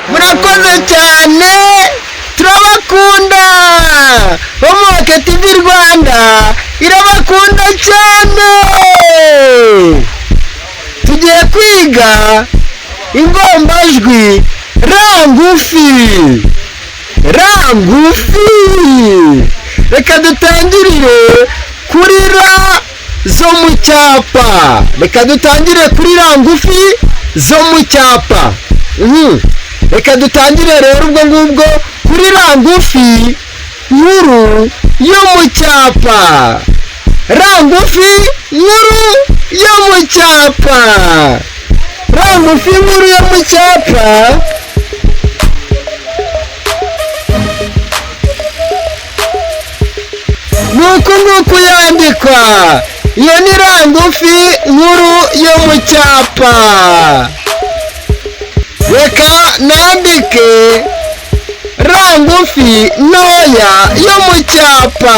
Murakoze cyane, turabakunda. Homework TV Rwanda irabakunda cyane. Tugiye kwiga ingombajwi ra ngufi. Ra ngufi, reka dutangirire kuri ra zo mu cyapa. Reka dutangire kuri ra ngufi zo mu cyapa. Reka dutangire rero ubwo ngubwo kuri ra ngufi nkuru yo mu cyapa. Ra ngufi nkuru yo mu cyapa, ra ngufi nkuru yo mu cyapa. Ni uku nguku yandikwa. Iyo ni ra ngufi nkuru yo mu cyapa. Reka nandike ra ngufi ntoya yo mu cyapa.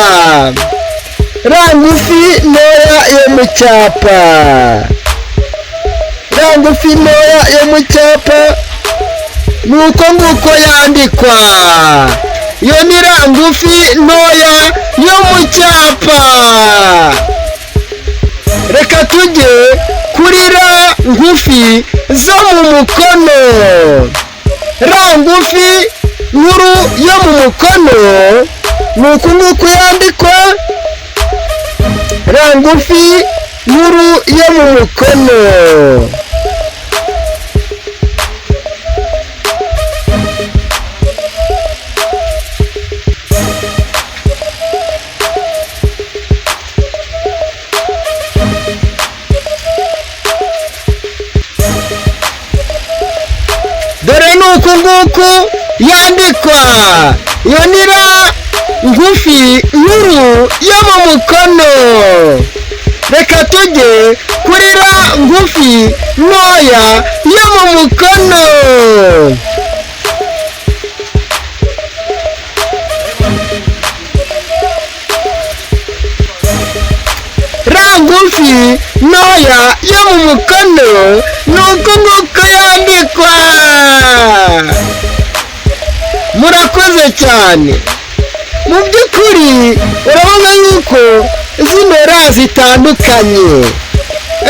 Ra ngufi ntoya yo mu cyapa, ra ngufi ntoya yo mu cyapa, ni uko nguko yandikwa. Iyo ni ra ngufi ntoya yo mu cyapa. Reka tujye kuri ra ngufi zo mu mukono. Ra ngufi nkuru yo mu mukono, ni uku nguku yandikwa. Ra ngufi nkuru yo mu mukono. Dore ni uku nguku yandikwa. Iyo ni ra ngufi nkuru yo mu mukono. Reka tujye kuri ra ngufi ntoya yo mu mukono. Ra ngufi ntoya yo mu mukono, ni uku nguku yandikwa. Murakoze cyane. Mu by'ukuri urabona yuko zino ra zitandukanye.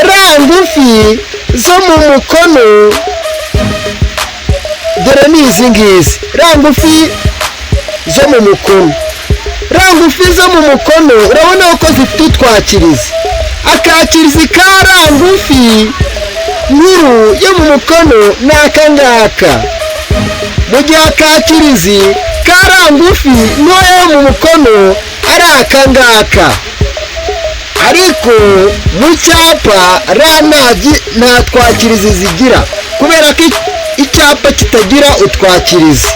Ra ngufi zo mu mukono dore ni izi ngizi. Ra ngufi zo mu mukono, ra ngufi zo mu mukono, urabona ko zifite utwakirizi. Akakirizi ka ra ngufi nkuru yo mu mukono ni aka ngaka, mu gihe akakirizi ka ra ngufi ntoya yo mu mukono ari aka ngaka. Ariko mu cyapa ra nta twakirizi zigira, kubera ko icyapa kitagira utwakirizi.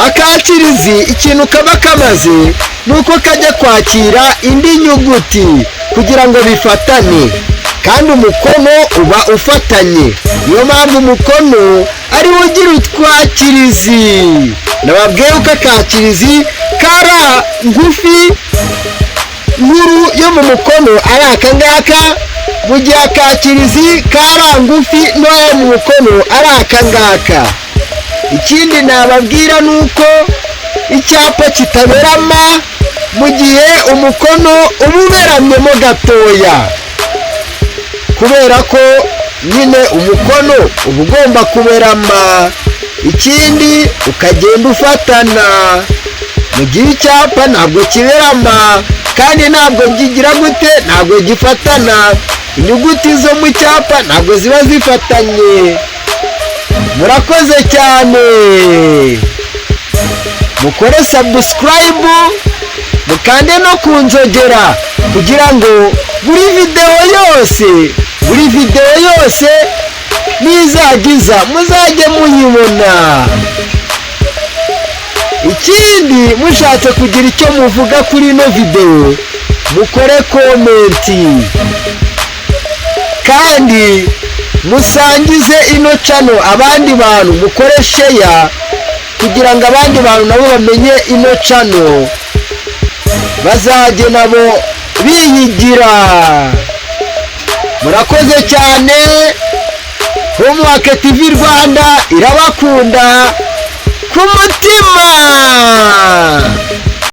Akakirizi ikintu kaba kamaze ni uko kajya kwakira indi nyuguti kugira ngo bifatane, kandi umukono uba ufatanye. Niyo mpamvu umukono ariwo ugira utwakirizi. Nababwiye ko akakirizi ka ra ngufi nkuru yo mu mukono ari aka ngaka, mu gihe akakirizi ka ra ngufi ntoya yo mu mukono ari aka ngaka. Ikindi nababwira ni uko icyapa kitaberama mu gihe umukono uba uberamyemo gatoya, kubera ko nyine umukono uba ugomba kuberama, ikindi ukagenda ufatana. Mu gihe icyapa ntabwo kiberama kandi ntabwo kigira gute, ntabwo gifatana. Inyuguti zo mu cyapa ntabwo ziba zifatanye. Murakoze cyane. Mukore subscribe, mukande no ku nzogera kugira ngo buri videwo yose, buri videwo yose nizagiza muzajye muyibona. Ikindi, mushatse kugira icyo muvuga kuri ino videwo, mukore comment kandi musangize ino channel abandi bantu, mukore share kugira ngo abandi bantu nabo bamenye ino channel, bazajye nabo biyigira. Murakoze cyane. Homework TV Rwanda irabakunda ku mutima.